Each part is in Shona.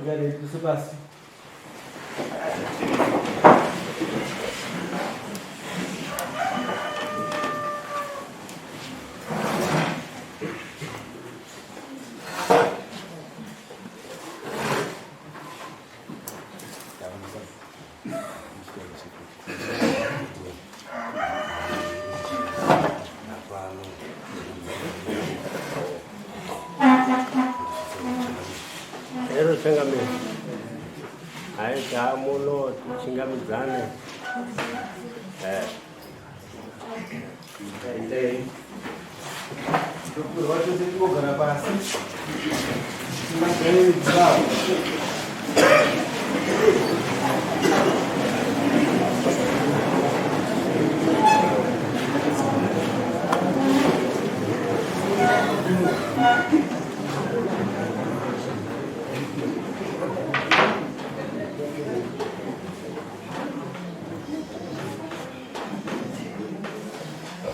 Tokai tose pasi. Ero changamire. Hai tamuno tichingamidzane. Eh. Endei. Tokurwa tose tingogara pasi. Tingagare dzavo.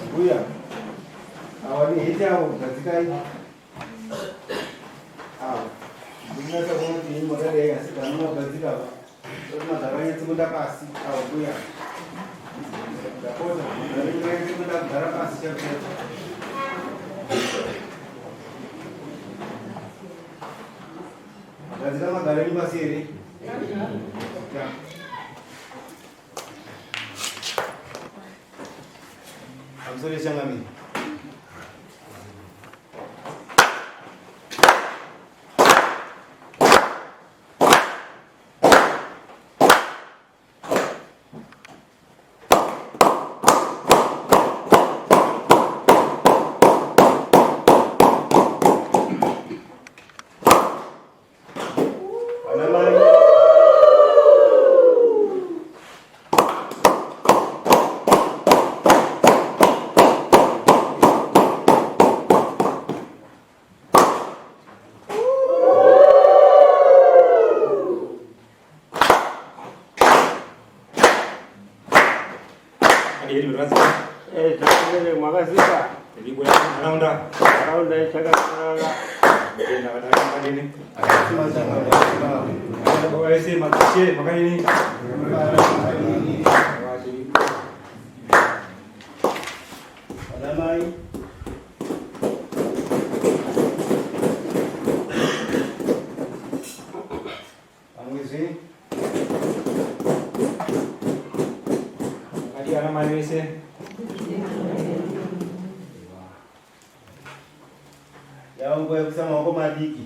Mbuya, awa neheti awo gadzikai. Awa, ndinatsa kuona kuti imi makadai asi kana magadzika apa. Kuti magara nyatso pasi awa mbuya. Ndapota, magara nyatso kugara pasi chaiko. Gadzika magara enyu pasi here? Ya. Pamusoro yechangamire. Vana mai. Eh, changamire mwakasika. Nharaunda. Nharaunda ichakanaka. Vese madzishe makadini? Vana mai. Pamwezve. Makadii ana mai vese? Yava nguva yekuisa maoko madiki.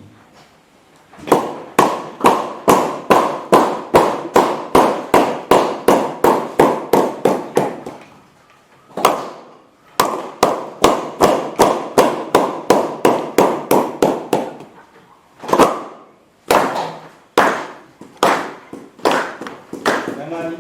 Namani.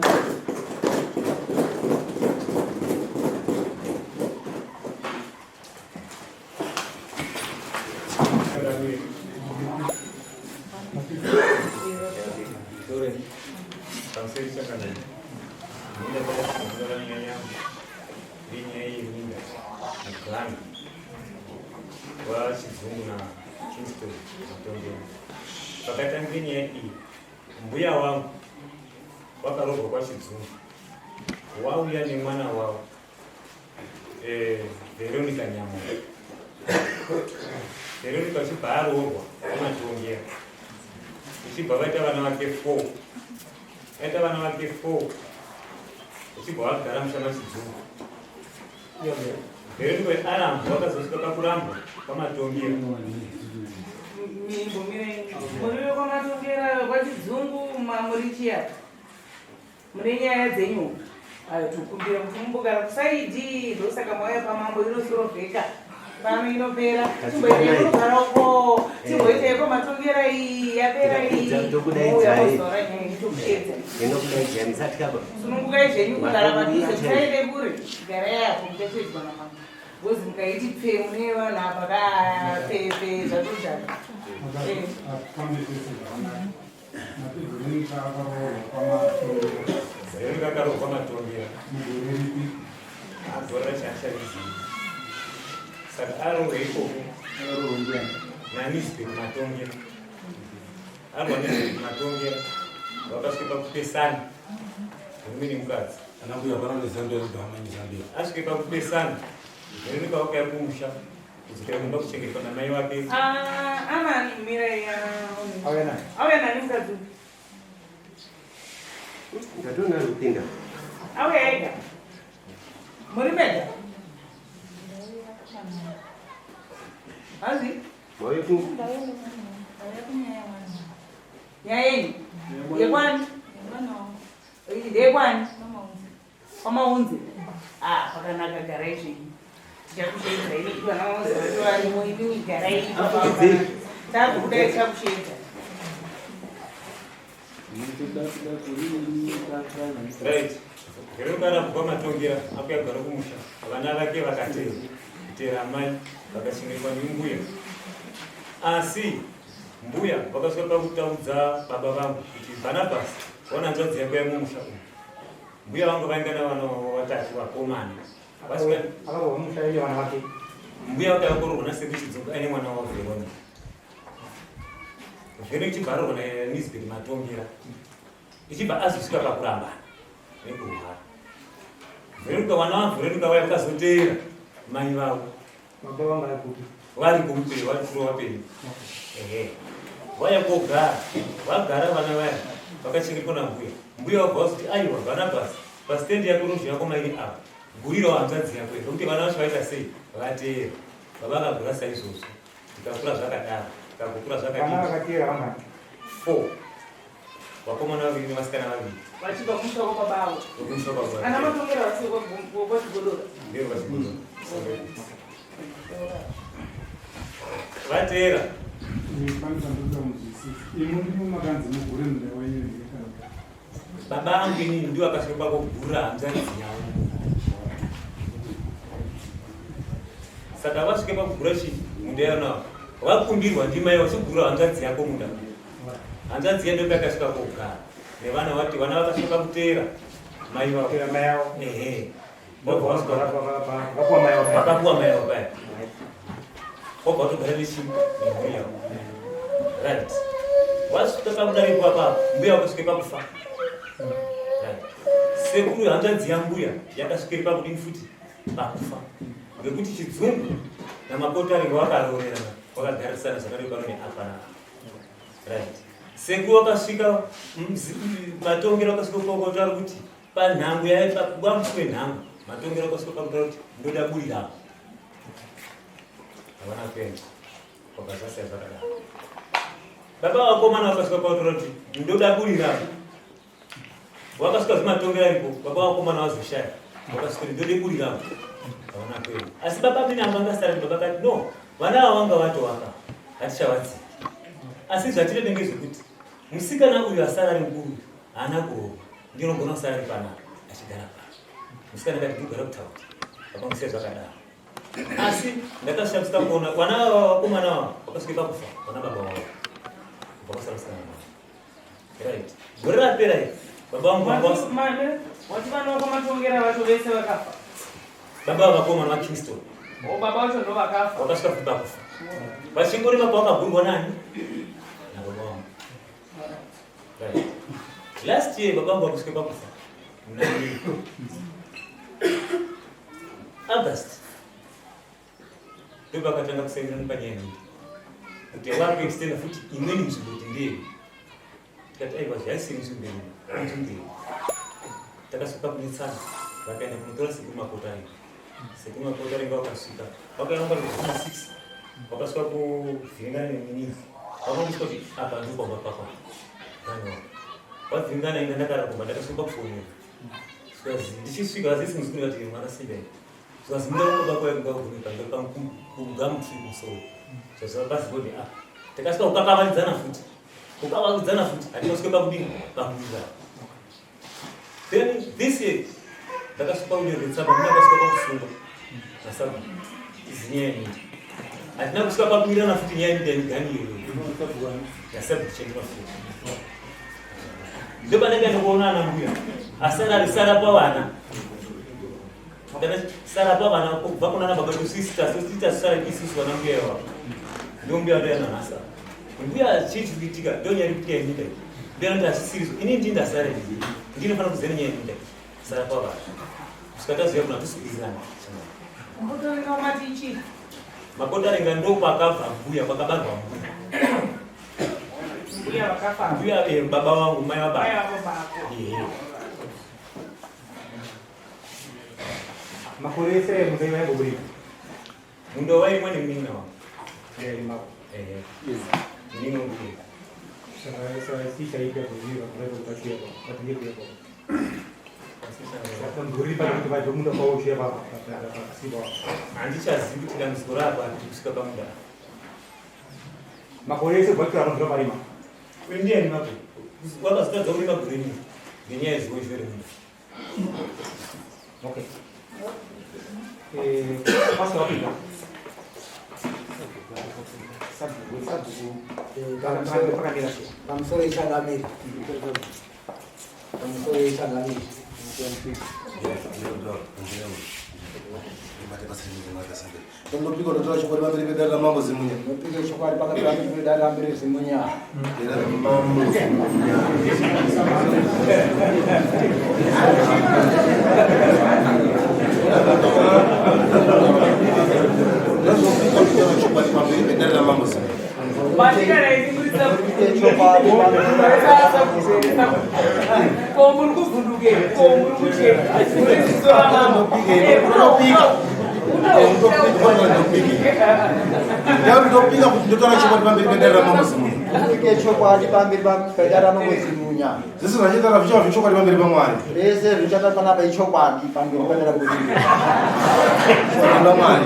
Sorry. Pamusoro changamire. Ndinoda kukumbira nyaya yangu. Iri nyaya yeminda muganga waChizungu naKingston Matongero. Pakatangira nyaya iyi, mbuya wangu wakaroorwa kwaChizungu wauya nemwana wavo Veronica Nyamoyo. Veronica achibva aroorwa kwaMatongera, uchibva vaita vana vake 4, vaita vana vake 4, uchibva vagara musha maChidzungu. Veronica arambwa, wakazosvika pakurambwa kwaMatongera. Muriwe kwaMatongera kwaChidzungu mamurichiya mune nyaya dzenyu ayo tokumbira kuti mumbogara kusaidi ndosaka mauya pamambo inosorovheka pano inopera timboitei kunogara uko timboiteiko matongera iyi yapera iyi Ndokudaidzai. mozotaura nyaya itokuedza. Ndinokudaidzai musatyaba. Sunungukai zvenyu kugara padhuze musaende kure, garai apo muchachedzwa namambo because mukaiti pfe mune vanhu apa ka pfe zvatodhaka. Veronica akaroorwa kwaMatongera gore rachasharizivi, saka aroorwa ikoko naNisbet Matongera. Arwa nezvematongera vakasvika pakupesana murume nemukadzi. Ana mbuya pano nezambia rugama nezambia. Asvike pakupesana Veronica wakauya kumusha kudzokera kumba kuchengetwa namai vake. Ah, anani mirai Auya nani? auya nani mukadzi uyu? Ndatoona ari kupinda. Auya ega. Muri mega? Hanzi? Mauye ku Nyaya yenyu? Yekwani? Ndeyekwani? Kwamaunze? Ah, pakanaka garai zvenyu. Tichakusheedza ini vana maunze vacho varimo imi garai. Takudai tichakusheedza. Right. Veronica arabva kwamatongera akuya kugara kumusha. Vana vake vakateera kuteera amai vakachengetwa nembuya. Asi mbuya vakasvika pakutaudza baba vangu kuti Barnabas wana hanzvadzi yako yamumusha umu. Mbuya vangu vainga navana vavo vatatu vakomana. Vasvika Akabva musha aine vana vake. mbuya vake vakororwa nasekuru Chidzonga aine mwana wavo Veronica. Veronica ichibva aroorwa naNisbet Matongera. Ichibva azosvika pakurambana nekurwara. Veronica vana vaVeronica vaya vakazoteera mai vavo. Baba vanga vari kupi? Vari kumupenyu, vari kuro vapenyu. Ehe. Vaya kogara, vagara vana vaya vakachengetwa nambuya. Mbuya vabva vazoti aiwa Barnabas, pasitendi yako rozha yako mairi apa. Gurirawo hanzvadzi yako iyi nekuti vana vacho vaita sei? Vateera. Baba vakagura saizvozvo. Tikakura zvakadaro. Tikagokura Vana zvakadii? vakateera vangani? 4. Vakomana vaviri nevasikana vaviri. Vachibva kumusha kwababa avo. Vokumusha kwababa. Ana matongera vasiri kwachigodora. Ndiro vachigodora. Vateera. Pane pandoda munzwisisa. Imi ndimo makanzi mugure munda wenyu here kana kuti? Baba angu inini ndiwo akasvika pakugura hanzvadzi yavo. Saka vasvike pakugura chi munda yona vakumbirwa ndimai vachigura hanzvadzi yako munda. Hanzvadzi iya ndopa yakasvika kogara nevana vati vana vakasvika pakuteera mai vavo. Teera mai avo. Ehe. Vabva vasvika Vakapuwa mai avo. vakapuwa mai vavo paya. Vabva vatogara nechi nemhuri yavo. Right. Wasvika pakudarikwa apapo mbuya vakasvike pakufa. Right. Sekuru hanzvadzi yambuya yakasvikira pakudini futi pakufa. Ngekuti chidzungu namakotari vakaroorerana vakagarisana zvakadai pano neapa napa. Right. Sekuru vakasvika matongero akasvika pakutaura kuti panhango yaipa kuba musi wenhango matongero akasvika pakutaura kuti ndoda buri ravo. Havana kuenda. Kwabva zvasiya zvakadaro. Baba vakomana vakasvika pakutaura kuti ndoda buri ravo. Wakasvika zvimatongero aripo baba vakomana vazoshaya. Vakasvika kuti ndode buri ravo. Havana kuenda. Asi baba mine anga angasara baba kati no vana ava vanga vatovaka hatichavadziki. Asi zvatinoda ngezvekuti musikana uyu asara ari mukuru haana kuroorwa ndinogona kusara ari panapa achigara pano. Musikana akati ndogara kutauti vakangusiya zvakadaro. Asi ndakashamisika kuona vana ava vakomana ava vakasvika pakufa vana baba vavo kubva kwasara musikana wavo. Right. Gore rapera iri baba vangu vanga Wati vana vekwamatongera vacho vese vakafa. Baba vakomana vaKingston. O baba vacho ndo vakafa. Vakasvika futi pakufa. Vachingorima pavakagurwa nani? Nababa vangu. Right. Last year baba vangu vakasvika pakufa. Muna August. Ndopakatanga kusainirana panyaya iyi. Kuti vakuextenda futi imweni nzvimbo kuti ndeye. Tikati aiwa zvaisiri nzvimbo iyi, inzvimbo iyi. Takasvika kunetsana vakaenda kunotora sekuru Makotaringa. Sekuru Makotaringa vakasvika vakaenda kuma 6 vakasvika kuvhiringana neminini. Vakangosvika kuti apa ndipo pamba pako. Vanhu vavhiringana inga ndakara kumba ndakasvika pakufonera. Zvikanzi ndichisvika vazisi muzukuru vati mwana simba iyi. Zvikanzi munda wangu baba yako ngagumi pamberi pangu kumusoro. Zvazva pasi bodi apa. Takasvika kukakavanidzana futi. Kukakavanidzana futi hatina kusvika pakudini pakuwirirana. Then this year ndakasvika kunyorera tsamba muna akasvika pakusungwa nasabhuku izi nyaya yeminda. Hatina kusvika pakuwirirana futi nyaya yeminda yemigani iyoyo. Nasabhuku chendima futi. Ndopanenge ndikuona ana mbuya asara risara pavana. Sara pavana kubva kuna ana baba vedu sister sister sara isusu vana mbuya ivavo. Ndio mbuya ndio yananhasa. Mbuya chii chiri kuitika? Ndo nyaya iri kuitika yenyika iyi. Mbuya anoti hazvisirizvo. Ini ndini ndasara ini. Ndinofanira kuziva nenyaya yenyika iyi. Sara kwavari. Kusvika taziva kuti hatisi kuwirirana. Makotarenga mati chii? Makotarenga ndo kwakabva mbuya, kwakabarwa mbuya. Mbuya vakafa. Mbuya baba vangu, mai vababa. Mai vababa ako. Ehe. Makore ese munda vaimboburika. Munda wairimwa nemunin'ina wangu. Yairima. Ehe. Munin'ina wangu. Saka saka chichaita kuziva kuda kubatsira pa. Batsira pa. Saka mhuri pa kuti vabve munda kwavo uchiya pa pasipa. Handichazivi kuti dambudziko raapa kuti kusvika pamunda. Makore ese kubva vanobvira parima. Uyu ndiye arima pe. Wakazotadza kurima gore rimwe ngenyaya yezviwo remunda. Okay. Pastor wapinda. Sabhuku, sabhuku. Pakamira sei? Pamusoro ichangamiri. Pamusoro ichangamiri. Ndinopika ndotora chokwadi pamberi pedare ramambo Zimunya. Ndinopika chokwadi pamberi pedare ramambo Zimunya. Dare ramambo Zimunya. Ndinopika ndotora chokwadi pamberi pedare ramambo Zimunya. Ko muri kuvhunduke, ko muri kucheka. Muri ziso ramambo. Ndinopika kuti ndotora chokwadi pamberi pedare ramambo Zimunya. Ndinopika chokwadi pamberi pedare ramambo Zimunya. Zvese zvachiita zvichava zvechokwadi pamberi paMwari. Zvese zvichata panapa ichokwadi pamberi pedare ramambo Zimunya. Chokwadi paMwari.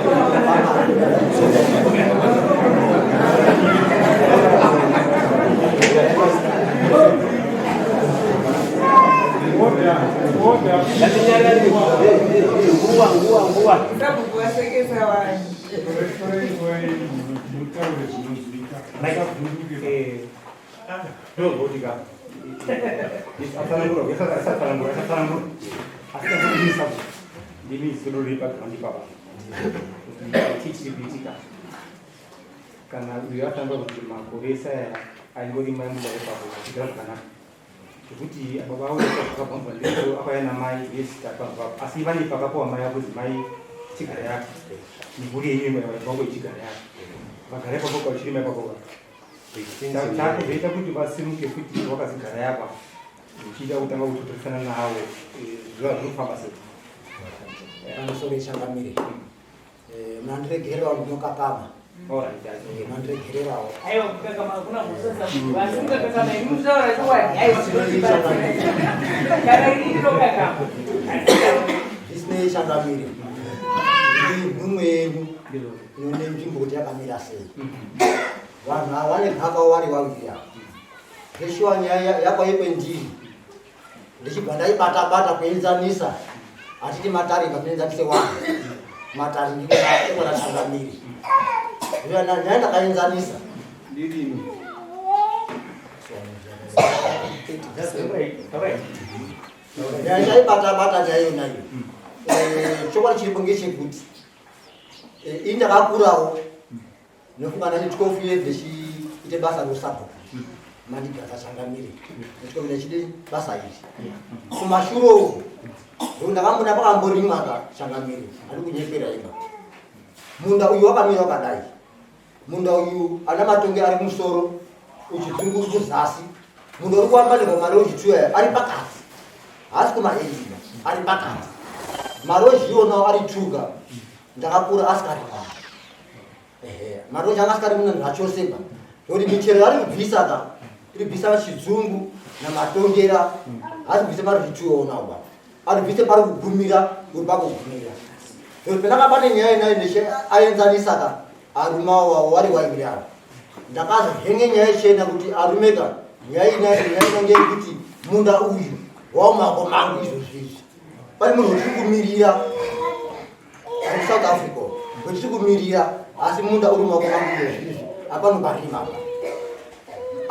Nguva, nguva, nguva. Sabhuku vasekesa vanhu. Ndozokuti ka. Atsanangura, asatsanangura, asatsanangura. Asi ndini sabhuku. Ndini zino riri paground ipapa. Kuti chii chiri kuitika. Kana uyo atanga kuti makore ese aya aingorima munda ipapo achigara zvakanaka. Zvekuti baba avo vakabvunzwa ndizvo akauya namai yes tapanzwa asi vane pakapuwa mai avo kuti mai chigara yako mhuri yenyu vangu ichigara yako vagara ipapo kauchirima ipapo takuzoita kuti vasimuke kuti wakazigara yapa uchiita kutanga kutotorisana navo zviva zvinofamba sei. Pamusoro ichangamire. Munandiregererawo ndinokakama. Munandiregererawo. Aiwa kukakama hakuna mhosva sabhuku. Asi mukakakama imi muchitaura chokwadi. Aiwa zvinondibatsira. Kana ini ndinokakama. Zvisinei changamire. Ndiri mhumwe yenyu inoone nzvimbo kuti yakamira sei. Vanhu ava vane gaka vari vaviri ava. Zveshuwa nyaya yakwaikwe ndiri. Ndichibva ndaibata bata kuenzanisa. Hatiti matare ngatienzanise vanhu. Matare ndinoona changamire. Nyaya ndakaenzanisa. Ndirini. Nyaya ndaibata bata nyaya yona iyo. Chokwadi chiripo ngechekuti ini ndakakurawo nofunga ndani 12 years ndichiite basa rousabhuku mandigadza changamire nditiko ndachide basa iri kumashure uku ndokuti ndakambona pakamborimwa ka changamire ari kunyepera imba munda uyu wakamira wakadai munda uyu ana matonge ari kumusoro uchidzungu uri kuzasi munda uri kuamba nemaroji tuya ari pakati haasi kumaendima ari pakati maroji iwonawo ari tuga ndakakura asikarimwa ehe maroji anga asikarimwa zvachose ba nokuti michero yaari kubvisa ka iri kubvisa chidzungu namatongera haasi kubvisa maroji tuya onawo ba ari kubvisa pari kugumira uri pakugumira nokuti pendakabata nyaya inayo ndeshe aenzanisa ka arume awo wari waiviri avo ndakazohenge nyaya ichienda kuti arume ka nyaya inayo nyaya inonge iri kuti munda uyu waumako mangu izvozvi izvi pane munhu wetiri kumirira ari South Africa wetiri kumirira asi munda uri mumaoko mangu izvozvi izvi hapano parima apa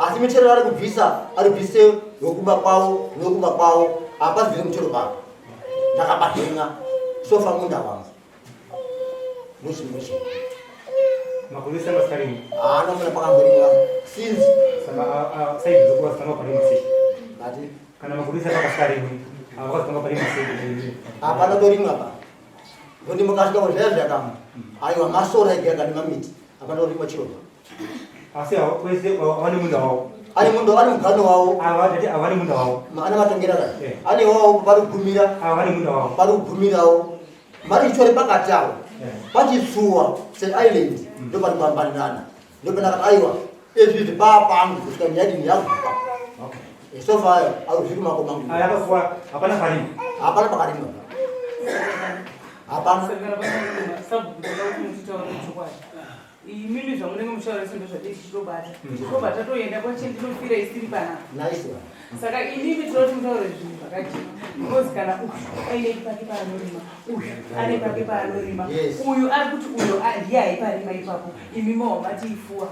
asi mitero ari kubvisa ari kubvise wekumba kwavo newekumba kwavo hapazivire mutero baba ndakabahenga sofa munda wangu ndochimwe chinhu. Makore ese pasikarimwi. Haana muna pakamborimwa since. Saka saibvisa kuva zitanga parimwa sei? Ati Kana makore ese pakasikarimwi, avakazitanga parimwa sei? Hapana torimwa pa. Nokuti mukasvika kuzvaya zvakama. Aiwa masora ega ega nemamiti. Hapana torimwa chiro. Asi kwese vane munda wavo. Ane munda ane mugano wavo. Ava vane munda wavo. Ana matongera ka. Ane wavo pari kugumira. Ava vane munda wavo. Pari kugumirawo. Mari ichore pakati awo. Pachitsuwa se island ndo pari pambanirana. Ndo pana aiwa izvi izvi papangu kusvika nyaya dini yaguka. Okay. So far auzviri mako mangu. Aya akakuwa hapana parima. Hapana pakarimwa. Hapana. Saka kana sabhuku toda kuti mutitaure chokwadi. Imimi zvamunenge muchitaura sendo zvatei tichitobata. Tichitobata toenda kwachendinofira isiri panapa. Nice. Saka imimi tinoda kuti mutaure zvinhu zvakajeka. Because kana uyu aine pake paanorima, uyu ane pake paanorima, uyu ari kuti uyu ndiye aiparima ipapo. Imi mawamati ifuwa,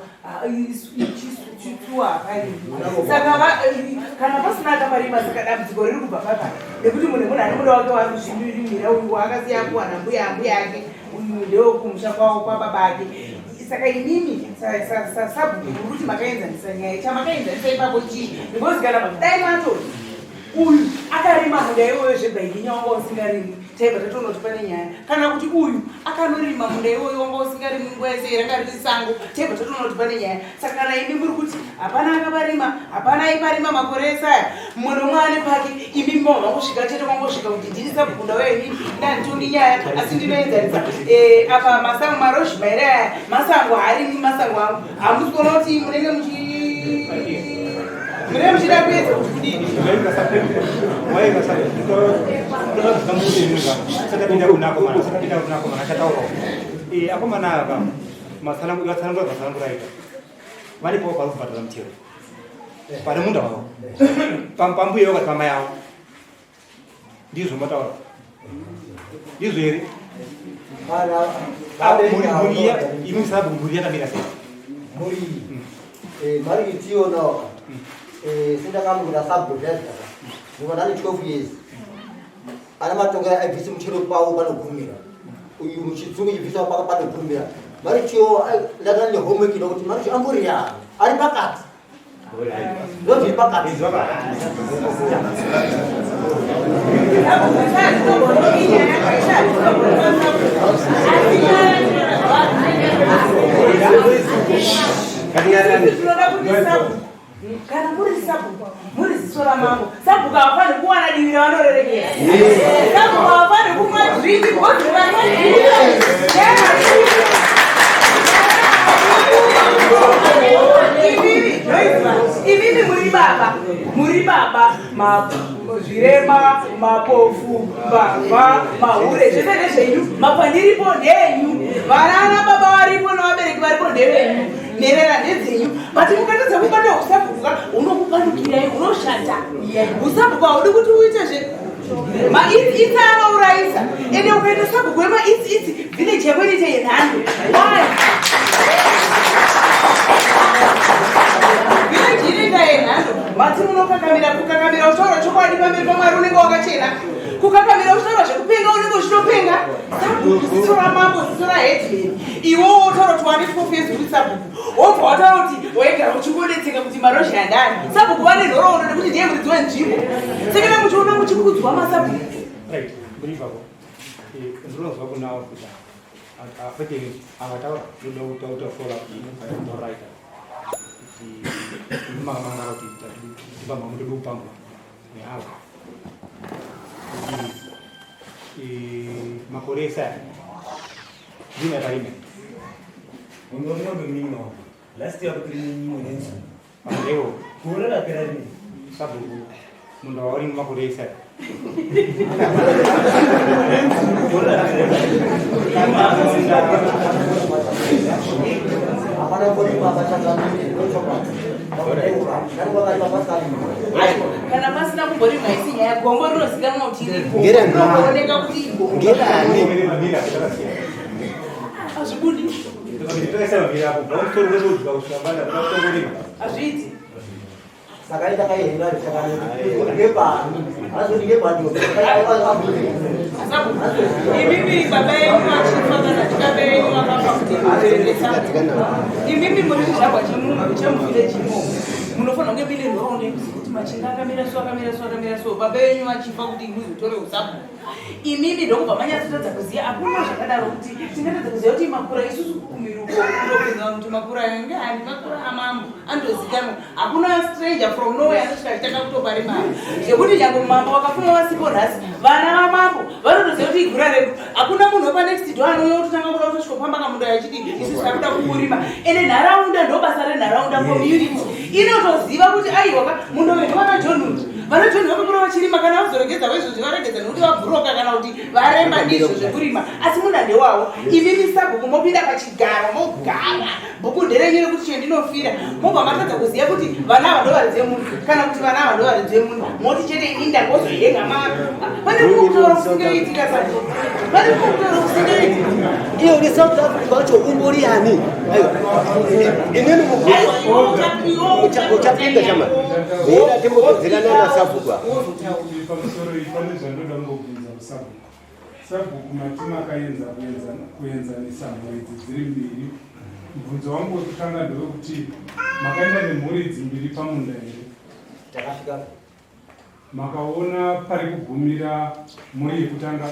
chitsuwa haparimi. Saka kana pasina akaparima, saka dambudziko riri kubva papa nekuti munhu munhu ane muda wake waari kuzvirimira uyu waakasiya akuwana mbuya ambuya ake uyu ndewokumusha kwavo kwababa ake. Saka imimi sabhuku muri kuti makaenzanisa nyaya, chamakaenzanisa ipapo chii? Because kana dai matoti uyu akarima munda iwoyo zvebhaiginya wanga usingarimi, taibva tatoona kuti pane nyaya. Kana kuti uyu akanorima munda iwoyo wanga usingarimi nguva yese ranga riri sango, taibva tatoona kuti pane nyaya. Saka kana imi muri kuti hapana akaparima, hapana aiparima makore ese aya, mumwe nomwe ane pake, imi mava kusvika chete kwangosvika kuti ndini sabhuku ndauya inini ndanditongi nyaya, asi ndinoenzanisa apa masango marozhi mairi aya masango haarimi masango angu. Hamusi kuona kuti munenge muchida kuedza kuti kudini? Akomana ava vatsanangura zvatsanangura ita varipo pari kubhadhara mutero pane munda wavo pambuya vakati pamai avo ndizvo mataura ndizvo here? Imi musabhu mhuri yakamira sei? Mhuri mari itionawo sindakamukuta sabhuku zvazvaka ndikona ane 12 years ana matongera aibvisi muchero pawo panogumira uyu muchitsungu chibvisa paka panogumira mari tiyo ndakana nehomework inokuti mari tiyo ambori yani ari pakati ndozviri pakati. Tinoda kuti sabhuku, kana muri sabhuku muri ziso ramambo, sabhuku havafaniri kuwana divi ravanorerekera. Sabhuku havafaniri kumwa drink because vanwa drink imimi muri baba, muri baba zvirema, mapofu, mbavha, mahure, zvese ndezvenyu. Mapandiripo ndenyu, vana baba varipo nevabereki varipo ndevenyu, nherera ndedzenyu. But mukatadza kubata usabhuku hunokupanukirai, hunoshata. Usabhuku haudi kuti uite zve maitsi anourayisa. Ende ukaita sabhuku wemaitsi itsi, village yako inoita yenhando. Why village inoita yenhando? Mati munokakamira kukakamira uchitaura chokwadi pamberi pamwari unenge wakachena, kukakamira uchitaura zvekupenga unenge uchitopenga. Sabhuku ziso ramambo, ziso raheadman. Iwowo wotaura kuti wane 12 years uri sabhuku, wobva wataura kuti waigara uchingodetseka kuti marozhi andani. Sabhuku vane nhoroondo nekuti ndiye muridzi wenzvimbo. Saka kana muchiona muchikudzwa masabhuku. Right, ndiri ipapo. Ndinonzwa kunawo kuti kwete avataura ndoda kutaura fola ndoraita kuti makamangara kuti tipamba mutoda kupambwa neavo kuti makore ese aya ndine akarima. Unonomimwa last year kuti nyimo nenzungu. Ewo. Gore rapera rini. Sabhuku munda wauri makore ese aya. Hapana kurima pachakadini ndochokwadi. Kana pasina kumborimwa isi nyaya, gombo rinozikanwa kuti iripo, Ngerani? rinooneka kuti igombo. Ngerani? Hazvibudi. Hazviiti. Saka ita kaihera ngepani azoti ngepani. Sabhuku, imimi baba yenyu vachifa kana kuti baba yenyu vakafa kuti muterere sabhuku. Imimi muri chizvarwa chemuvillage imomo. Munofanira kunge muine nhoroondo yekuziva kuti machinda akamira so, akamira so, akamira so. Baba yenyu vachifa kuti muzotore usabhuku. Imimi ndokubva manyatsotadza kuziva, hakuna zvakadaro kuti tingatadza kuziva kuti makura isusu kumiruko kutopinza kuti makura ayo ngeani, makura amambo anotozikanwa. Hakuna stranger from nowhere anosvika achitanga kutopa rimari zvekuti nyange mambo vakafuma vasipo nhasi, vana vamambo vanotoziva kuti igura redu. Hakuna munhu wepa next door anouya kutotanga kuda kutosvika kufamba kamunda achiti isusu takuda kuurima. Ende nharaunda ndo basa renharaunda, community inotoziva kuti aiwa ka, munda wedu vana John uyu, vana John vakakura vachirima. Kana vazoregedza vaizvozvi, varegedza nekuti vabhuroka kana kuti varemba ndizvo zvekurima, asi munda ndewavo. Imimi sabhuku mopinda pachigaro, mogara, bhuku nderenyu rekuti chendinofira, mobva matadza kuziva kuti vana ava ndovaridzi vemunhu kana kuti vana ava ndovaridzi vemunhu. Moti chete ini ndangozohenga ma pane kumwe kutaura kusingaitika sabhuku, pane kumwe kutaura kusingaitika. Iyo uri South Africa wacho umbori yani? Aiwa, inini uchapinda chama ira timbopedzerana nasabhuku apa. Pamusoro iyi pane zvandoda kungobvunza musabhuku. Sabhuku, mati makaenza kuenzanisa mhuri idzi dziri mbiri. Mubvunzo wangu wekutanga ndewekuti makaenda nemhuri idzi mbiri pamunda here? Takasvika. Makaona pari kugumira mhuri yekutanga,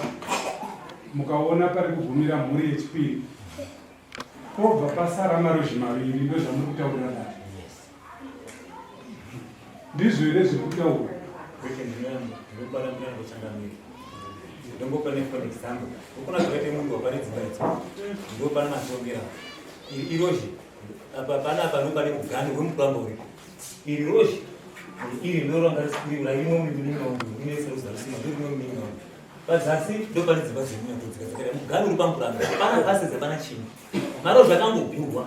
mukaona pari kugumira mhuri yechipiri, pobva pasara marozhi maviri. Ndo zvamuri kutaurira dare, ndizvo here zviri kutaurwa? Kwete, ndinobaramira ndochangamira. Ndongopa for example, ukuna zvakaite munhu wapane dzimba idzo, ndo pane matongera iri irozhi apa, panapa ndo pane mugano wemupuranga uripo. Iri rozhi iri ndoranga risikurimwa, rimwe munin'ina wangu rineseruzarusima, ndorimwe munin'ina wangu. Pazasi ndo pane dzimba dzemunyatodzika dzakaita mugano uri pamupuranga. Hapana paseze, pana chimwe marozhi akangogurwa.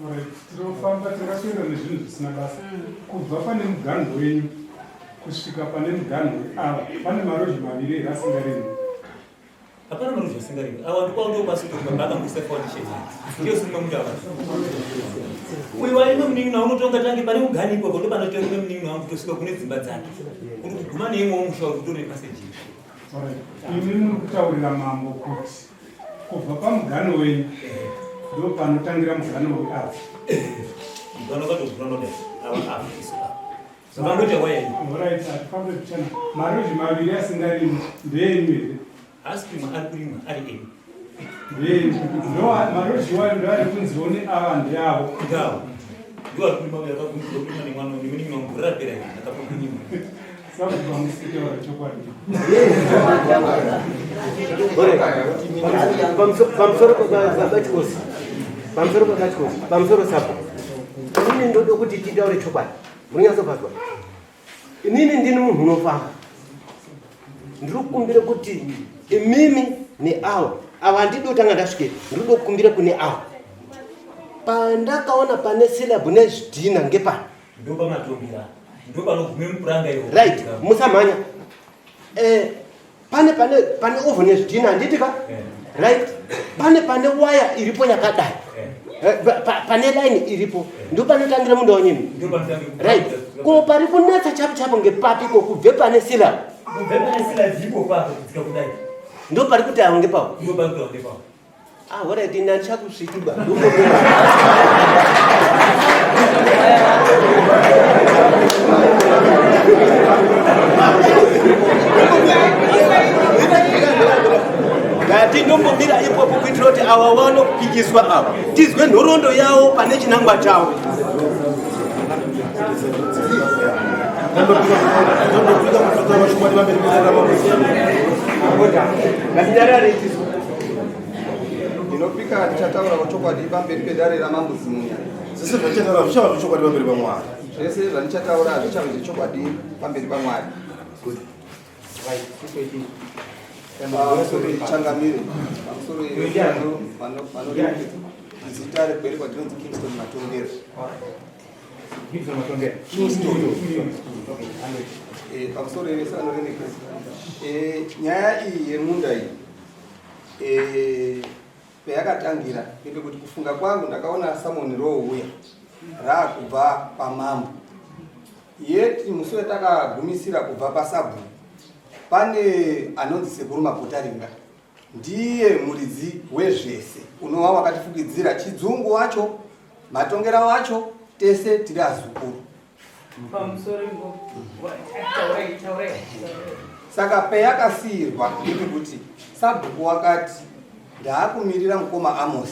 Alright, tinofamba tingaswera nezvinhu zvisina basa. Kubva pane muganhu wenyu kusvika pane muganhu weava, pane marozhi maviri here asingarimwi? Hapana marozhi asingarimwi. Awa ndikwa ndo pasi kuti baba akangoisa foundation ndiyo simwe munda wacho. Uyu waimwe munin'ina unotonga tange pane mugani ikoko, ndo panotora imwe munin'ina wangu tosvika kune dzimba dzake kuri kuguma neimwewo musha uri kutori nepaseji. Alright, imi muri kutaurira mambo kuti kubva pamugano wenyu ndo panotangira mugano weava? Mugano wakatogura nodai, awa apa, isu apa, zvakangoita waya iyi. Alright, hatifambe tichana. Marozhi maviri asingarimwi ndeenyu here? Haasi kurimwa, ari kurimwa ari enu. Ndeenyu. Ndo marozhi wayo ndo ari kunziwo neava ndeavo? Ndawo ndo ari kurima uyo akagumisirwa kurima nemwana nemunin'ina wangu gore rapera iri akabva kunyima. Sabhuku, hamusitaura chokwadi. Pamusoro pabatikosi, pamusoro pabatikosi, pamusoro sabhuku. Inini ndoda kuti titaure chokwadi, murinyatsopazwa. Inini ndini munhu unofamba. Ndiri kukumbira kuti imimi neavo ava, handidi kutanga ndasvike, ndiri kuda kukumbira kune avo. Pandakaona pane silabhu nezvidhina ngepano. Ndo pamatongera, ndo panogume mupuranga iwo. Right, musamhanya. Pane ovho nezvidhina, handiti ka? Right, pane waya iripo yakadai. Pane line iripo, ndo panotangira munda wanyini. Ndo panotangira. Right, ko pari kunetsa chapo chapo ngepapi ko kubve pane silabhu? Kubve pane silabhu ipo papo kudzika kudai. Ndo pari kuti awo ngepapo? Ndo pari kuti awo ngepapo. Ah, alright, ina ndichakusviki ba. Ngati ndombomira ipopo kuitira kuti ava vanopikiswa ava tizwe nhoroondo yavo pane chinangwa chavo. Ngatinyarare tizwe. Ndinopika ndichataura chokwadi pamberi pedare raMambo Zimunya. Zvese zvandichataura zvichava zvechokwadi pamberi paMwari. Zvese zvandichataura zvichava zvechokwadi pamberi paMwari. Pamusoro, changamire, pamusoro vanoremekedza, zita rekuberekwa ndinonzi Kingston Matongera. Gibson Matongera. Kingston. Pamusoro vese vanoremekedza. Nyaya iyi yemunda iyi, payakatangira ndepekuti kufunga kwangu ndakaona samoni rouya raakubva pamambo, yeti musi watakagumisira kubva pasabhuku. Pane anonzi Sekuru Mapotaringa, ndiye muridzi wezvese unova wakatifukidzira Chidzungu wacho, Matongera wacho, tese tiri azukuru. Pamusoro ipo. Taurai, taurai. Saka peyakasiirwa ndepekuti sabhuku wakati ndaakumirira mukoma Amos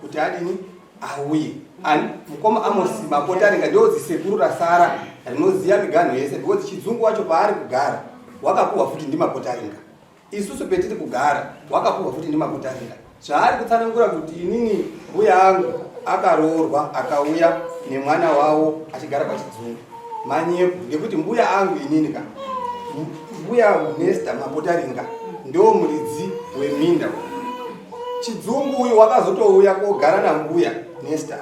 kuti adini auye. Ani mukoma Amos Mapotaringa ndio zisekuru rasara rinoziya miganho yese because Chidzungu wacho paari kugara wakapuhwa futi ndiMapotaringa. Isusu petiri kugara wakapuhwa futi ndiMapotaringa. Zvaari kutsanangura kuti inini mbuya angu akaroorwa akauya nemwana wavo achigara kwaChidzungu manyepo, ngekuti mbuya angu inini ka mbuya Nesta Mapotaringa ndo muridzi weminda. Chidzungu uyu wakazotouya kogara nambuya Nesta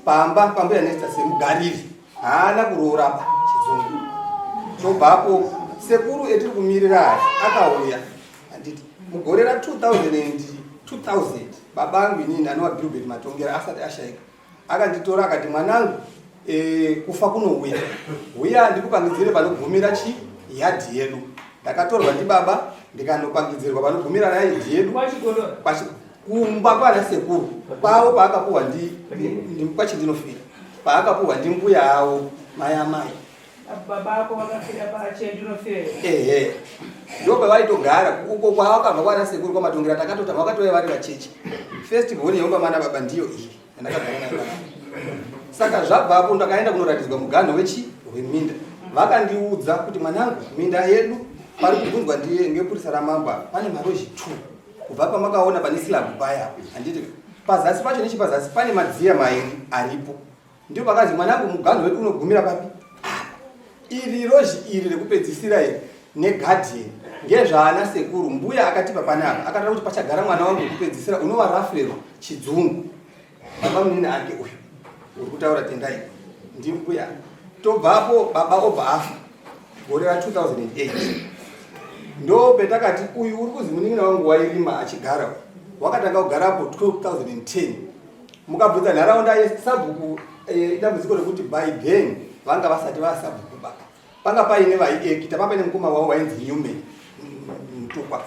pamba pambuya Nesta semugariri, haana kuroora pa Chidzungu. Tobvapo sekuru etiri kumirira aya akauya, handiti, mugore ra 2000 2000 baba angu inini anova Gilbert Matongera asati ashaika akanditora akati, mwanangu, kufa kunouya, uya ndikupangidzire panogumira chi yadhi yedu. Ndakatorwa ndibaba ndikanopangidzirwa panogumira yadhi yedu kumba kwana sekuru kwavo paakapuhwa ndi kwachindinofira paakapuhwa ndimbuya avo mai amai. Baba ako vakafira pachendinofira. Ehe, ndo pavaitogara uko kwavakabva kwana sekuru kwaMatongera. Takatota vakatouya vari vacheche. First born yomba mana baba ndiyo iyi yandakagara nayo panapa. Saka zvabvapo ndakaenda kunoratidzwa muganho wechi weminda. Vakandiudza kuti, mwanangu, minda yedu pari kubvunzwa ndiye ngepurisa ramambo apa pane marozhi 2 kubva pamakaona pane slab paya, handiti? Pazasi pacho, nechepazasi pane madziya mairi aripo. Ndipo pakazi, mwanangu, muganho wedu unogumira papi? Apa. Iri rozhi iri rekupedzisira iri negadheni ngezvaana sekuru mbuya akatipa panapa. Akataura kuti pachagara mwana wangu wekupedzisira unova Rafero Chidzungu, baba munini ake uyu uri kutaura Tendai ndimbuya. Tobvapo baba obva afa gore ra2008. Ndo petakati uyu uri kuzi munin'ina wangu wairima achigara, wakatanga kugarapo 2010. Mukabvunza nharaunda yesabhuku, idambudziko rekuti by then vanga vasati vasabhuku ba panga paine vaiekita, pa paine mukoma wavo wainzi Newman Mutukwa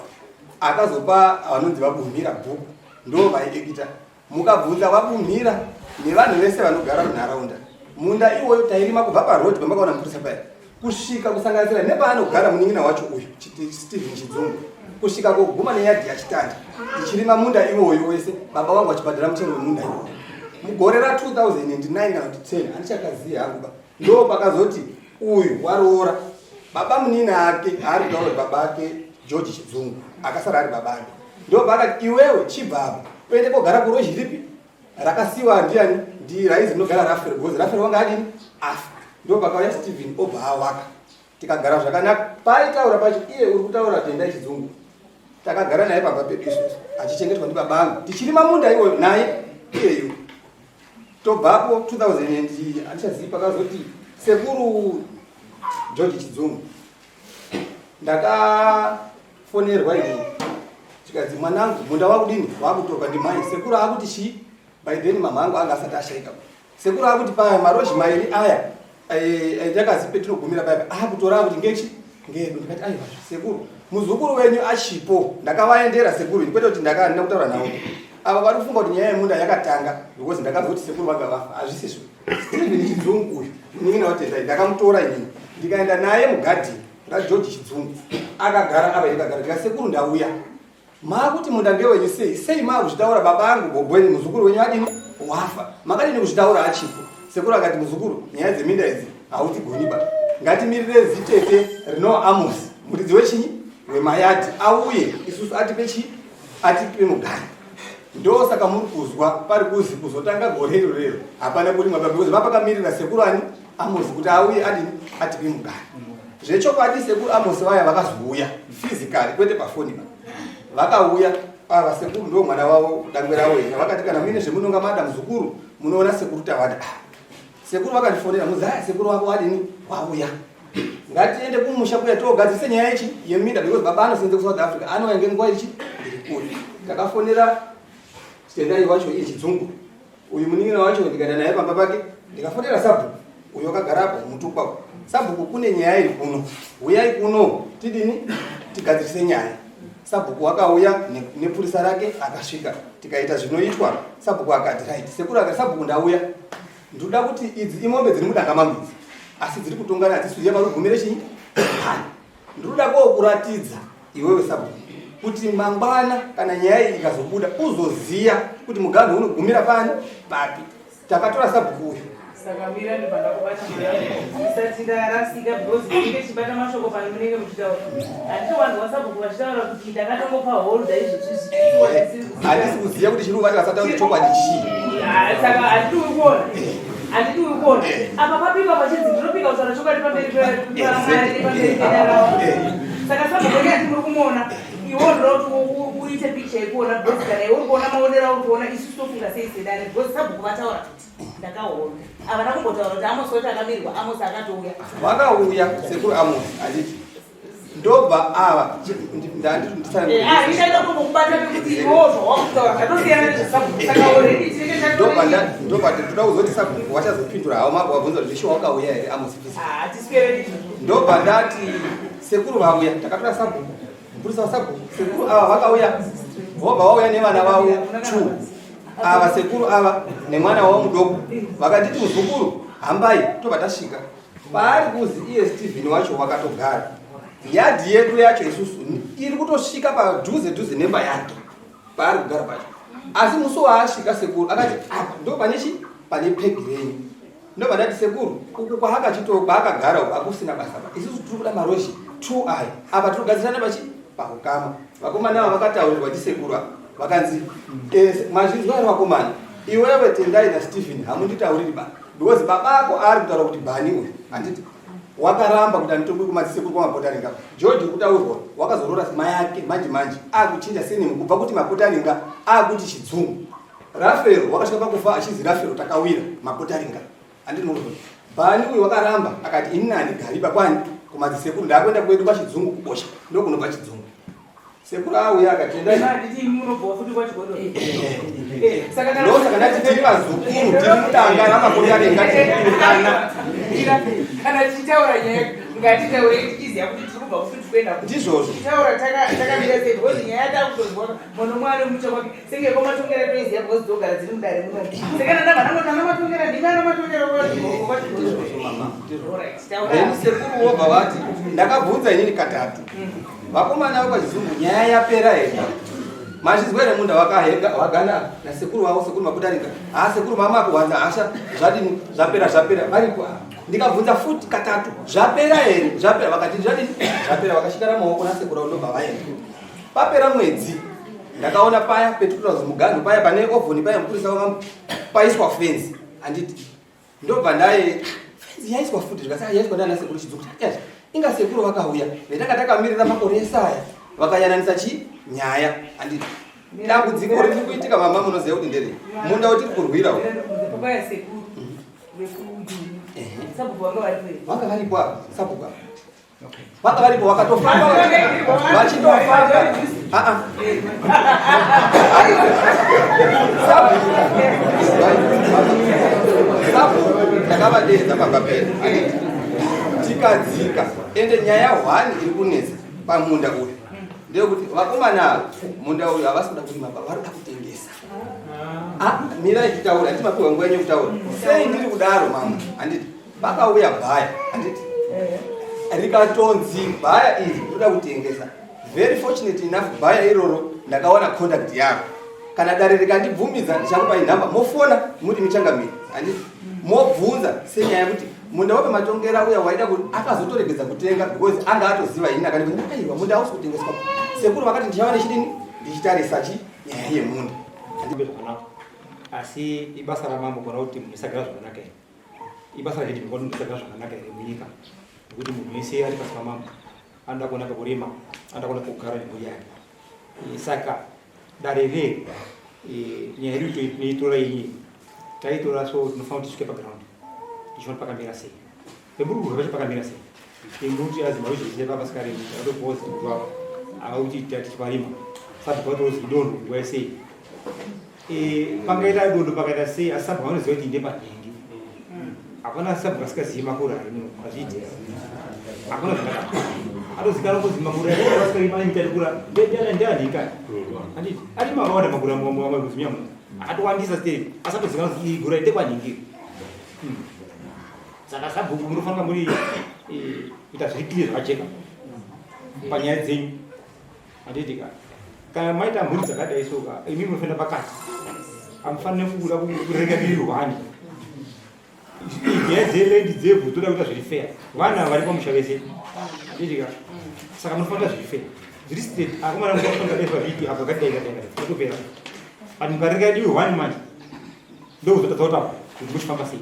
akazopa vanonzi vaBumhira bhuku, ndo vaiekita. Mukabvunza vaBumhira nevanhu vese vanogara munharaunda, munda iwoyo tairima kubva parodi pamakaona mupurisa paya kusvika kusanganisira nepaanogara munin'ina wacho uyu Stephen Chidzungu kusvika koguma neyadhi yaChitanda, tichirima munda iwoyo wese, baba vangu vachibhadhara mutengo wemunda iwoyo. Mugore ra2009 kana kuti 10 handichakaziva hangu ba, ndo pakazoti uyu waroora baba munina ake aari kutaura kuti baba ake George Chidzungu akasara ari baba ake, ndo paakati, iwewe chibva apa uende kogara kurozhi ripi rakasiwa ndiani, ndi raizi rinogara Rafero, because Rafero wanga adini afa. Ndo pakauya Stephen obva awaka, tikagara zvakanaka. Paitaura pacho iye uri kutaura Tendai Chidzungu, takagara naye pamba pedu isusu achichengetwa ndibaba angu, tichirima munda iwoyo naye iyeyo. Tobvapo 2000 and handichazivi pakazoti sekuru George Chidzungu, ndakafonerwa ini chikanzi, mwanangu, munda wakudini, wakutorwa ndimai. Sekuru akuti chii, by then mama angu anga asati ashaika. Sekuru akuti paya marozhi mairi aya ndakazi petinogumira paya akutora akuti ngechi ngedu. Ndikati, aiwa sekuru, muzukuru wenyu achipo. Ndakavaendera sekuru ini, kwete kuti ndakandina kutaura navo. Ava vari kufunga kuti nyaya yemunda yakatanga because ndakazwa kuti sekuru vanga vafa. Hazvisizvo. Stephen Chidzungu uyu munin'ina waTendai ndakamutora inini ndikaenda naye mugadheni raGeorge Chidzungu, akagara apa, ndikagara. Ndika, sekuru, ndauya, maakuti munda ndewenyu sei? Sei maakuzvitaura baba angu bobweni muzukuru wenyu adini wafa? Makadini kuzvitaura achipo? Sekuru akati, muzukuru, nyaya dzeminda idzi hautigoni ba, ngatimirire zitete rinova Amos, muridzi wechinyi wemayadhi, auye isusu atipe chi atipe mugari. Ndosaka muri kuzwa pari kuzi kuzotanga gore iro rero hapana kurimwa pa because vapakamirira sekuru ani Amos kuti auye adini atipe mugari. Zvechokwadi sekuru Amos vaya vakazouya physically, kwete pafoni ba. Vakauya ava sekuru, ndo mwana wavo dangwe ravo here. Vakati, kana muine zvemunonga mada, muzukuru, munoona sekuru Tawanda. Ah, sekuru vakandifonera, muzaya, sekuru wako wadini wauya, ngatiende kumusha kuya togadzise nyaya ichi yeminda because baba anosenze kuSouth Africa, anouya ngenguva ichi iri kure. Ndakafonera Tendai wacho iye Chidzungu uyu munin'ina wacho, ndikaenda naye pamba pake, ndikafonera sabhuku uyo akagara apo Mutukwa. Sabhuku, kune nyaya iri kuno, uyai kuno tidini. Tigadzirise nyaya. Sabhuku wakauya nepurisa rake akasvika, tikaita zvinoitwa. Sabhuku akati right. Sekuru akati, sabhuku ndauya, ndoda kuti idzi imombe dziri mudanga mangu idzi, asi dziri kutongana, hadzisi kuziva parugumire chinyi pani. Ndinoda kokuratidza iwewe sabhuku kuti mangwana kana nyaya iyi ikazobuda uzoziya kuti muganhu unogumira pani papi. Takatora sabhuku uyu. Saka mira ndibva ndakubata ndisati ndarasika because ndinenge chibata mashoko pano munenge muchitaura. Handiti wanzwa sabhuku vachitaura kuti ndakatongopa holda izvozvi. Handisi kuziva kuti chiri kuvati vasataure chokwadi chii. Ah, saka handiti uri kuona, handiti uri kuona apa papikwa pachinzi ndinopika kutaura chokwadi pamberi pamwari nepamberi pedarao. Saka sabhuku ati muri kumuona iwe ndoda kuti uite picture yekuona because kana iwe uri kuona maonero auri kuona, isusu tofunga sei sedare? Because sabhuku vataura kuti ndakaona, havana kumbotaura kuti Amos wacho akamirwa. Amos akatouya. Vakauya sekuru Amos, handiti? Ndobva ava Ah, ichaida kumbokubata pekuti iwewo zvawakutaura zvatosiyana nezvesabhuku, saka already tinenge Ndobva ndobva toda kuzoti sabhuku vachazopindura havo mabva vabvunza kuti zvishuwa wakauya here Amos physical. Hatiswereri izvozvo. Ndobva ndati sekuru vauya, takatora sabhuku, mupurisa wasabhuku, sekuru ava vakauya, vobva vauya nevana vavo two ava, sekuru ava nemwana wavo mudoko. Vakanditi, muzukuru, hambai. Tobva tasvika paari kuzi iye Stephen wacho wakatogara. Yadhi yedu yacho isusu iri kutosvika padhuze dhuze nemba yake paari kugara pacho. Asi musi waasvika sekuru akati, apa ndo pane chi pane pegi renyu. Ndobva ndati, sekuru, uku kwaakachito kwaakagara uku akusina basa pa isusu tiri kuda marozhi two aya. Apa tiri kugadzirana pachi paukama. Vakomana ava vakataurirwa ndisekuru ava, vakanzi, mazvinzwa here vakomana? Iwewe Tendai naStephen hamunditauriri ba, because baba ako ari kutaura kuti Bhani uyu, handiti wakaramba kuti anditongwe kumadzisekuru kwaMapotaringa? George uri kutaurwa wakazorora mai ake manje manje akuchinja surname kubva kuti Mapotaringa akuti Chidzungu. Rafero wakasvika pakufa achinzi Rafero Takawira Mapotaringa, handiti murikuona? Bhani uyu wakaramba akati, ini handigariba kwani kumadzisekuru, ndakuenda kwedu kwaChidzungu kubosha, ndokunobva Chidzungu. Sekuru auya akatenda. Handiti munobva futi kwaChigodo? Saka kana Ndosaka ndati tiri vazukuru, tiri mudanga raMapotaringa, tiri kutukana. Kana tichitaura nyaya ngatitaurei tichiziva kuti tiri kubva kufuti kuenda kupi. Ndizvozvo. Tichitaura takamira sei, because nyaya yatakutozwa munhu umwe ane mucha kwake senge kwaMatongera toiziva because dzogara dziri mudare munomu. Saka ndabva ndangoti ana Matongera ndimi ana Matongera kwaChigodo. Ndizvozvo mama, ndizvozvo. Alright, taura. Then sekuru wobva vati, ndakabvunza inini katatu, vakomana vekwaChizungu, nyaya yapera here? Mazvizwa here munda wakahega wagana nasekuru vavo, sekuru Mapotaringa? Haa, sekuru mama akuwanza hasha, zvadini, zvapera, zvapera. Varipo ava. Ndikabvunza futi katatu, zvapera here, zvapera? Vakati zvadini, zvapera. Vakashikara maoko nasekuru avo, ndobva vaenda. Papera mwedzi ndakaona paya petikuta muganhu paya pane ovhoni paya, mupurisa wamambo, paiswa fenzi, handiti? Ndobva ndaye fenzi yaiswa futi, zvikasi yaiswa ndiana sekuru Chidzungu. Yazvi inga sekuru vakauya vetanga takamirira makore ese aya, vakayananisa chi nyaya, handiti? Dambudziko riri kuitika mama, munoziva kuti ndere munda watiri kurwira uyu. Papaya sekuru vekujuni, sabhuku vanga varipo here? Vanga varipo ava, sabhuku ava vanga varipo, vakatofamba vachitofamba. Ah, ah. Sabhuku, sabhuku ndakavadeedza pamba pedu, handiti? Tikadzika. Ende nyaya hwani iri kunetsa pamunda uyu ndeyekuti vakomana ava munda uyu havasi kuda kurima, vari kuda kutengesa. Ah, mirai titaura, handiti mapiwa nguva yenyu yekutaura? Sei ndiri kudaro mama, handiti pakauya buyer, handiti rikatonzi buyer iri ndoda kutengesa. Very fortunate enough, buyer iroro ndakawana contact yaro. Kana dare rikandibvumidza ndichakupai nhamba, mofona muri michangamiri, handiti mobvunza senyaya yekuti munda wepaMatongera uya waida kuti akazotoregedza kutenga because anga atoziva ini akandibvunza, aiwa, munda hausi kutengeswa. Sekuru vakati ndichava nechidini, ndichitarisa chi nyaya yemunda. Handimbe zvakanaka, asi ibasa ramambo kuona kuti munhu isagara zvakanaka here? Ibasa raheadman kuona kuti musagara zvakanaka here munyika? Nekuti munhu wese ari pasi pamambo anoda kuona pekurima, anoda kuona pekugara nemhuri yake. Saka dare re nyaya yedu tinoitora iyi taitora, so tinofanira kuti tisvike paground tichiona pakamira sei, pemurugurwa pacho pakamira sei. Imbuti azi maruzhinji pavasikarimi akatobhozi kuti ava kuti tichiparima sabhuku vatorozi idondo nguva sei. Pangaita dondo pakaita sei, asi sabhuku vanoziva kuti ndepanhingi. Hapana sabhuku asikazivi makuru arimo, hazviiti, hakuna zvakadaro. Atozikanwa kuzi magura aaiitarikura ndeanhika. Handiti ari makawanda magura muzimya muno akatowandisa steri, asi atozikanwa kuti iri gura ndekwanhingi. Saka sabhuku munofanira muri kuita zviri clear, zvakajeka panyaya dzenyu, handiti ka? Kana maita mhuri dzakadai soka, imi munofanira pakati, hamufaniri kuda kurega diri hwani. Nyaya dzeland, dzevhu, toda kuita zviri fair. Vana vari pamusha vese, handiti ka? Saka munofanira zviri fair, zviri straight. Akomana, munofanira dai zvaviki apo kadai kadai kadai, totopera. But mukarega diwi hwani manje, ndokuzotadza kutaura kuti muchifamba sei.